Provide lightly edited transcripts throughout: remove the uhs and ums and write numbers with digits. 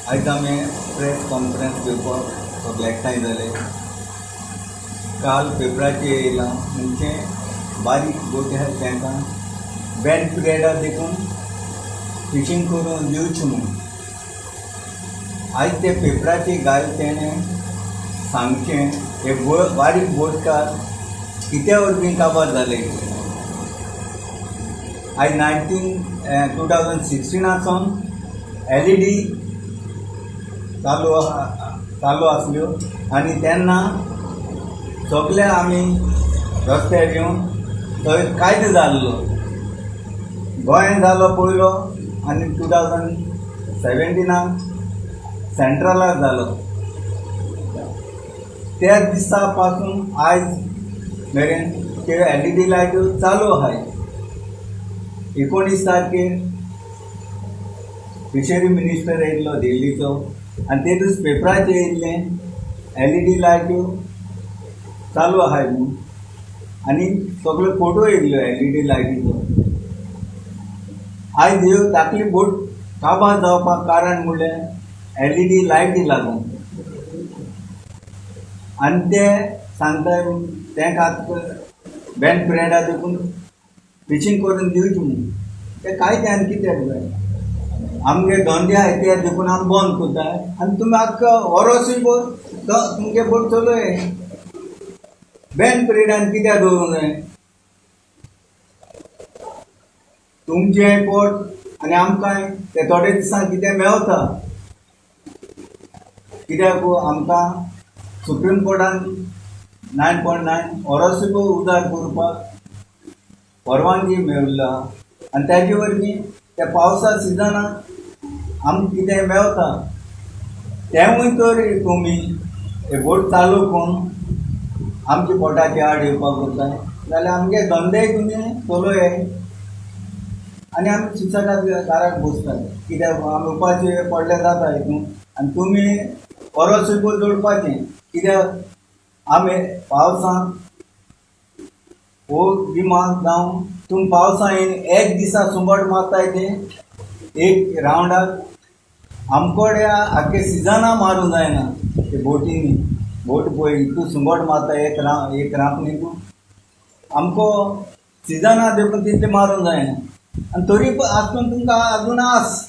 आयज आमी press conference घेवपाक सगळे एकठांय जाले. काल पेपराचेर येयलां म्हणजे बारीक बोटी आसात तांकां बॅन पिरियडार देखून फिशींग करून दिवचें म्हूण. आयज ते पेपराचेर घाल तेणें सांगचें हे बारीक बोटकार कित्या वरवीं काबार जाले. आयज 2016 सावन LED चालू आसल्यो आनी तेन्ना सगळे आमी रस्त्यार येवन थंय कायदो जाल्लो. गोंयांत जालो पयलो आनी 2017 सेंट्रलाक जालो. त्या दिसा पासून आयज मेरेन त्यो LED लायट्यो चालू आसाय. 19 तारखेर फिशरी मिनिस्टर येयल्लो दिल्लीचो आनी ते दीस पेपराचेर येयल्लें LED लायट्यो चालू आसाय म्हूण आनी सगळे फोटो येयल्लो LED लायटीचो. आयज ह्यो धाकली बोट काबार जावपाक कारण म्हणल्यार LED लायटी लागून. आनी ते सांगता तांकां बॅन पिरियडा देखून फिशींग करून दिवचें म्हूण. ते कांय ते आनी कित्याक जाय आमगे धंदे आहाय ते देखून आमी बंद करताय आनी तुमी आख्खो वरोसूय तुमगे बोट चलय. बॅन पिरियडान कित्याक दवरूंक जाय? तुमचें पोट आनी आमकांय ते थोडे दिसांक कितें मेवता. कित्याक आमकां सुप्रीम कोर्टान 9.9 वरोसूय उदार करपाक परवानगी मेळिल्लो आहा आनी ताजे वरवीं त्या पावसा सिजनाक आमकां कितें मेवता. तेंवूय तर तुमी हे बोट चालू करून आमच्या पोटाचे आड येवपाक करताय जाल्यार आमगे धंदेय तुमी चलय आनी आमी सुशेगाद घराक बसताय. कित्याक आमी उपाशी पडले जाता हितून आनी तुमी वरोसूय जोडपाचें. कित्याक आमी पावसांत हो गिमांत जावं तुमी पावसा येवन एक दिसा सुंगट मारताय तें एक रावंडाक आमकोडे आख्खे सिजना मारूंक जायना ते बोटींनी. बोट पळय तूं सुंगट मारता एक रांपणी तूं आमको सिजना देखून तितलें मारूंक जायना आनी तरी आसून तुमकां आजून आस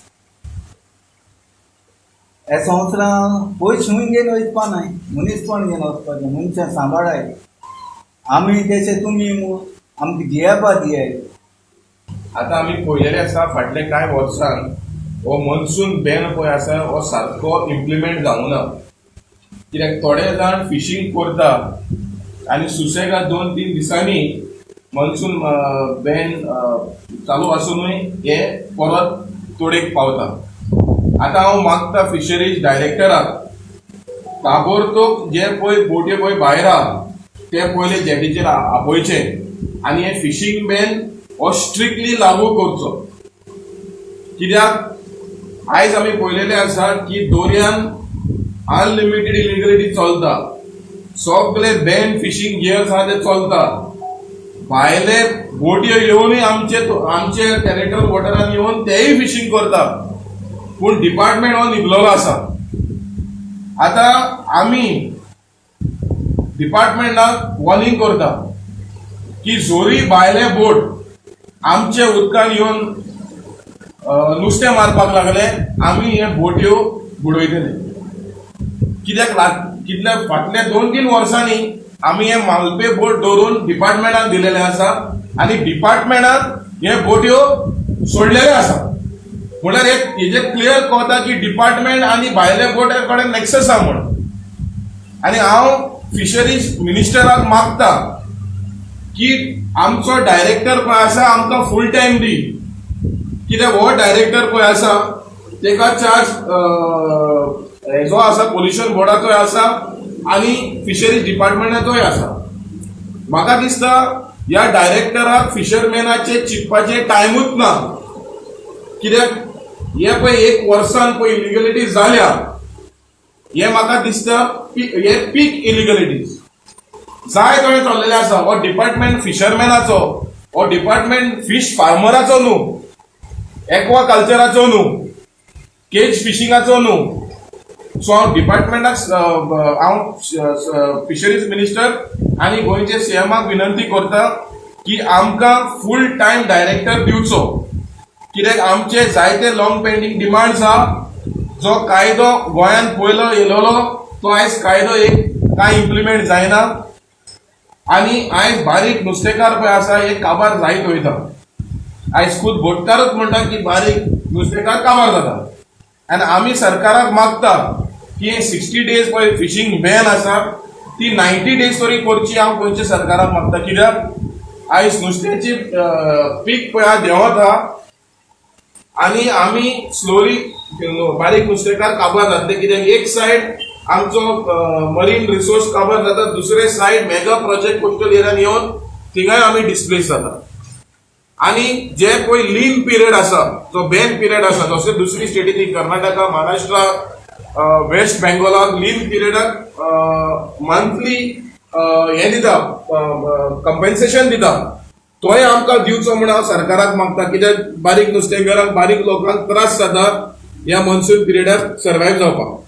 हे संवसारां पयशे खंय घेवन वचपा नाय, मनीसपण घेवन वचपाचें. मनशां सांबाळाय आमी तशें तुमी आमकां जियेवपा दियाय. आतां आमी पळयलेलें आसा फाटले कांय वर्सान हो मनसून बॅन पळय आसा हो सारको इम्प्लिमेंट जावंक ना. कित्याक थोडे जाण फिशींग करता आनी सुसेगाद 2-3 दिसांनी मनसून बॅन चालू आसुनूय हे परत तोडेक पावता. आतां हांव मागता फिशरीज डायरेक्टराक ताबोरतोब जे पळय बोट्यो पळय भायर आहा ते पयले जेटीचेर आपोवचे आनी हे फिशींग बॅन हो स्ट्रिक्टली लागू करचो. कित्याक आयज आमी पळयलेलें आसा की दोरयान अनलिमिटेड इलिगलिटी चलता, सगळे बॅन फिशींग गियर्स आहा ते चलता. भायले बोटयो येवनूय आमचे टेरिटोरियल वॉटरान येवन तेय फिशींग करता, पूण डिपार्टमेंट हो न्हिदलेलो आसा. आतां आमी डिपार्टमेंटाक वॉर्निंग करता की जोरी भायले बोट आमचे उदकान येवन नुस्तें मारपाक लागले आमी हे बोट्यो बुडयतले. कित्याक कितल्या फाटल्या 2-3 वर्सांनी आमी हे मालपे बोट दवरून डिपार्टमेंटाक दिलेले आसा आनी डिपार्टमेंटान हे बोट्यो सोडलेले आसा. म्हणल्यार हेजे क्लियर कळता की डिपार्टमेंट आनी भायले बोट कडेन नॅक्सस आहा म्हणून. आनी हांव फिशरीज मिनिस्टराक मागता की आमचो डायरेक्टर पळय आसा आमकां फूल टायम दी. कित्याक हो डायरेक्टर पळय आसा तेका चार्ज हेजो आसा पोल्युशन बोर्डाचोय आसा आनी फिशरीज डिपार्टमेंटाचोय आसा. म्हाका दिसता ह्या डायरेक्टराक फिशरमॅनाचे चिंतपाचें टायमूच ना. कित्याक हे पळय एक वर्सान पळय इलिगलिटी जाल्या हे म्हाका दिसता हे पीक इलिगलिटीज जाय थंय चल्लेले आसा. हो डिपार्टमेंट फिशरमॅनाचो, हो डिपार्टमेंट फीश फार्मराचो न्हू, एक्वा कल्चराचो न्हू, केज फिशिंगाचो न्हू. सो हांव डिपार्टमेंटाक, हांव फिशरीज मिनिस्टर आनी गोंयचे सीएमाक विनंती करता की आमकां फूल टायम डायरेक्टर दिवचो, कित्याक आमचे जायते लॉंग पेंडींग डिमांड्स आहा. जो कायदो गोंयांत पयलो येयलेलो, तो आयज कायदो एक कांय इम्प्लिमेंट जायना आनी आयज बारीक नुस्तेकार पळय आसा, हे काबार जायत वयता. आयज खूद बोटकारूच म्हणटा की बारीक नुस्तेकार काबार जाता. आनी आमी सरकाराक मागता की 60 डेज पळय फिशींग बॅन आसा, ती 90 डेज तरी करची, हांव गोंयच्या सरकाराक मागता. कित्याक आयज नुस्त्याची पीक पळय आहा देंवत आहा आनी आमी स्लोली बारीक नुस्तेकार काबार जातले, कित्याक एक सायड आमचो मरीन रिसोर्स काबार जाता, दुसरे सायड मेगा प्रोजेक्ट कोस्टल एरियान येवन थिंगाय आमी डिस्प्लेस जाता. आनी जे पळय लीन पिरियड आसा, जो बॅन पिरियड आसा, जशें दुसरी स्टेटींनी कर्नाटका, महाराष्ट्रा, वेस्ट बेंगॉलाक लीन पिरियडाक मंथली हें दिता, कंपेन्सेशन दिता, तोय आमकां दिवचो म्हूण हांव सरकाराक मागता. कित्याक बारीक नुस्तेकारांक, बारीक लोकांक त्रास जाता ह्या मॉन्सून पिरियडाक सर्वायव जावपाक.